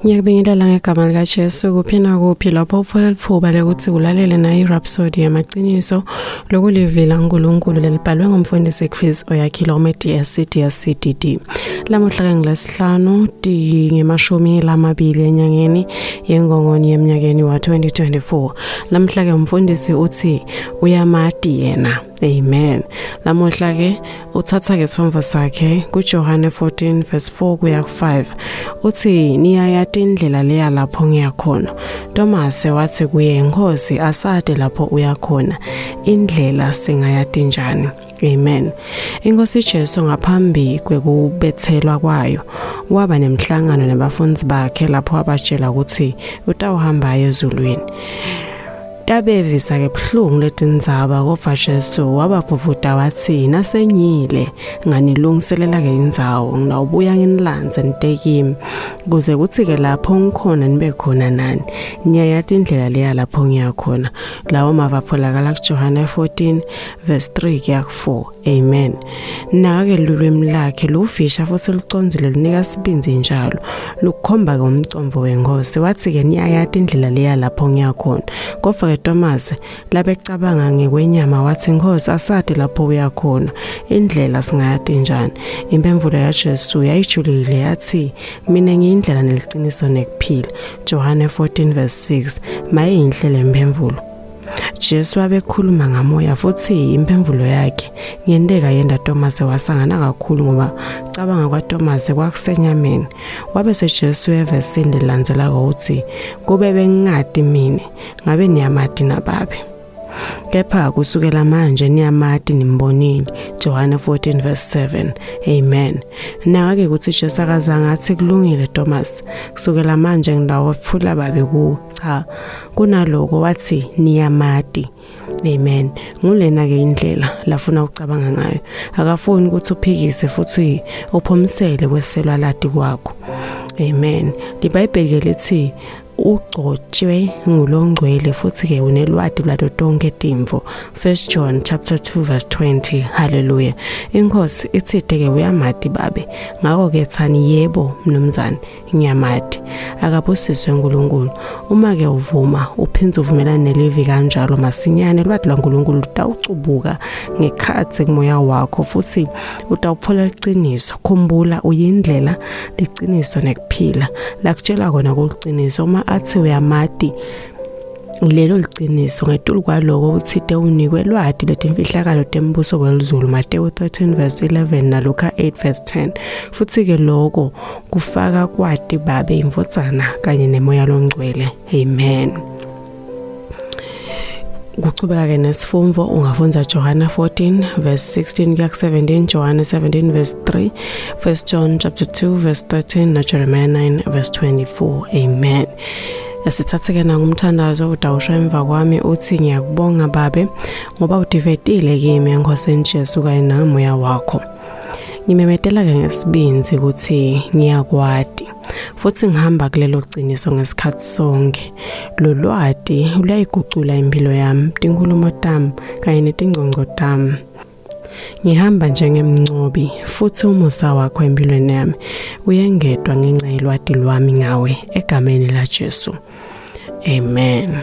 Ngiyakubingelela ngegama likaJesu kuphi nakuphi lapho uthola litfuba lekutsi ulalele nayo iRhapsody yamaciniso lokulivi laNkulunkulu lelibhalwe ngumfundisi Chris Oyakhilome DSC DSCDD. Lamuhla ke ngilesihlanu ngemashumi lamabili enyangeni yengongoni yemnyakeni wa-2024. Lamuhla ke umfundisi utsi uyamati yena. Amen. Lamuhla ke uthatha ke sifundvo sakhe kuJohane 14 verse 4 kuya ku5. Uthi niyayati indlela leya lapho ngiyakhona. Tomase wathi kuye Nkosi asade lapho uyakhona. Indlela singayati njani? Amen. Inkosi Jesu ngaphambi kwekubethelwa kwayo waba nemhlangano nabafundi bakhe lapho abatshela ukuthi utawuhamba aye ezulwini. Tabevisa-ke buhlungu letindzaba kodvwa Jesu wabavuvuta watsi, Nasenyile nganilungiselela-ke indzawo, ngitawubuya nginilandze nite kimi, kuze kutsi-ke lapho ngikhona nibe khona nani. Niyayati indlela leya lapho ngiya khona. Lawo mavi atfolakala kuJohane 14 verse 3 kuya ku-4. Amen. Naka-ke lulwimi lakhe lufisha futhi lucondzile lunika sibindzi njalo. Lukukhomba-ke umcondvo weNkhosi. Wathi-ke niyayati indlela leya lapho ngiya khona. Kodvwa-ke Tomase labecabanga ngekwenyama wathi Nkhosi asati lapho uya khona. Indlela singayati njani? Imphendvulo yaJesu yayijulile yathi mina ngiyindlela neliciniso nekuphila. Johane 14 verse 6. Mayinhle lemphendvulo. Jesu abekhuluma ngamoya futhi impemvulo yakhe ngenteka yenda Tomase wasangana kakhulu ngoba cabanga kwaTomase kwakusenyameni. Wabe seJesu evesini lelandzelako utsi kube bengingati mine ngabe niyamati nababe. Kepha kusukela manje niyamati nimbonile. Johane 14 verse 7. Amen. Naka-ke kutsi Jesu akazange atsi kulungile Thomas. Kusukela manje ngitawetfula babe kuwe. Cha, kunaloko wathi niyamati. Amen. Ngulena ke indlela lafuna ukucabanga ngayo. Akafuni ukuthi uphikise futhi uphomisele kweselwa lati kwakho. Amen. LiBhayibheli ke lithi ugcotshwe ngulongcwele futhi ke unelwati lwato tonke timvo 1 John chapter 2 verse 20 haleluya inkosi itsite ke uyamati babe ngako ke tsani yebo mnumzane ngiyamati akabusiswe uNkulunkulu uma ke uvuma uphindze uvumelane nelivi kanjalo masinyane lwati lwaNkulunkulu lutawucubuka ngekhatsi kumoya wakho futhi utawutfola liciniso khumbula uyindlela liciniso nekuphila lakutshela kona kuliciniso uma athi uyamati lelo liciniso ngetulu kwaloko utsite unikwe lwati lwetimfihlakalo tembuso welizulu Matewu 13 verse 11 naLuka 8 verse 10 futsi-ke loko kufaka kwati babe indvodzana kanye nemoya longcwele amen kuchubeka-ke nesifundvo ungafundza Johana 14 verse 16 kuya ku-17 Johana 17 verse 3 1 John chapter 2 verse 13 na Jeremiah 9 verse 24 amen Sithathe-ke nangumthandazo utawusho emva kwami uthi ngiyakubonga babe ngoba udivetile kimi eNkosini Jesu kanye nangomoya wakho. Ngimemetela-ke ngesibindzi ukuthi ngiyakwati futhi ngihamba kulelo qiniso ngesikhathi sonke. Lolwati luyayigucula impilo yami, tinkhulumo tami kanye netingcongco tami. Ngihamba njengemncobi futhi umusa wakho empilweni yami uyengetwa ngenxa yelwati lwami ngawe egameni laJesu. Amen.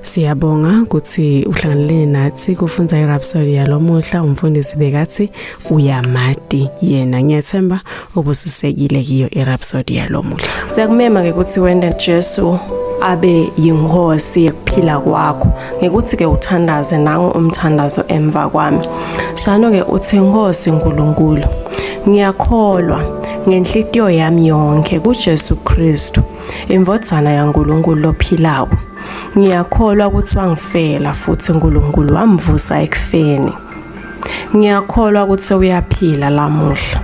Siyabonga ukuthi uhlanganele nathi kufundza iRhapsody yalomuhla umfundisi bekathi uyamati yena ngiyathemba ubusisekile kiyo iRhapsody yalomuhla. Siyakumema ke ukuthi wende Jesu abe yinkosi yekuphila kwakho ngekuthi ke uthandaze nangu umthandazo emva kwami. Shano ke uthi Nkosi uNkulunkulu ngiyakholwa ngenhlitiyo yami yonke kuJesu Kristu indvodzana yaNkulunkulu lophilako. Ngiyakholwa ukuthi wangifela futhi uNkulunkulu wamvusa ekufeni. Ngiyakholwa ukuthi uyaphila lamuhla.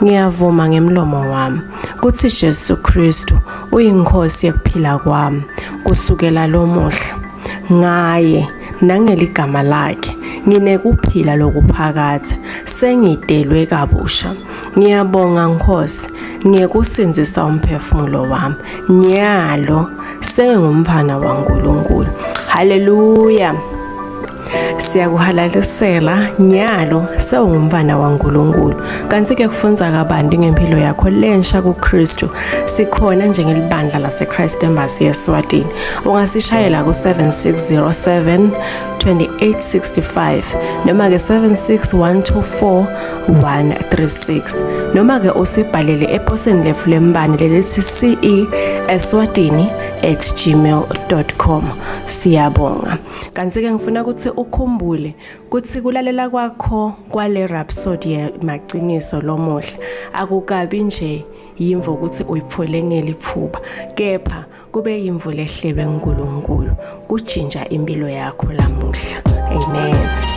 Ngiyavuma ngemlomo wami ukuthi Jesu Kristu uyinkosi yekuphila kwami kusukela lomuhla. Ngaye nangeligama lakhe nginekuphila lokuphakadze sengidelwe kabusha. Ngiyabonga Nkosi ngekusindzisa umphefumulo wami. Nyalo sengumfana waNkulunkulu. Haleluya. Siyakuhalalisela nyalo sewungumfana waNkulunkulu. Kanti ke kufundza kabanti ngempilo yakho lensha kuKristu. Sikhona njengelibandla laseChrist Embassy eSwatini. Ungasishayela ku-7607 2865 noma ke 76124 136 noma ke usibhalele eposini letfu lembane lelithi ce eswatini at gmail.com. Siyabonga. Kanti ke ngifuna ukuthi ukhumbule kuthi kulalela kwakho kwale Rhapsody yemaciniso lomuhla akukabi nje yimvo ukuthi uyiphole ngeliphuba, kepha kube yimvo lehlelwe nguNkulunkulu kujinja impilo yakho lamuhla. Amen.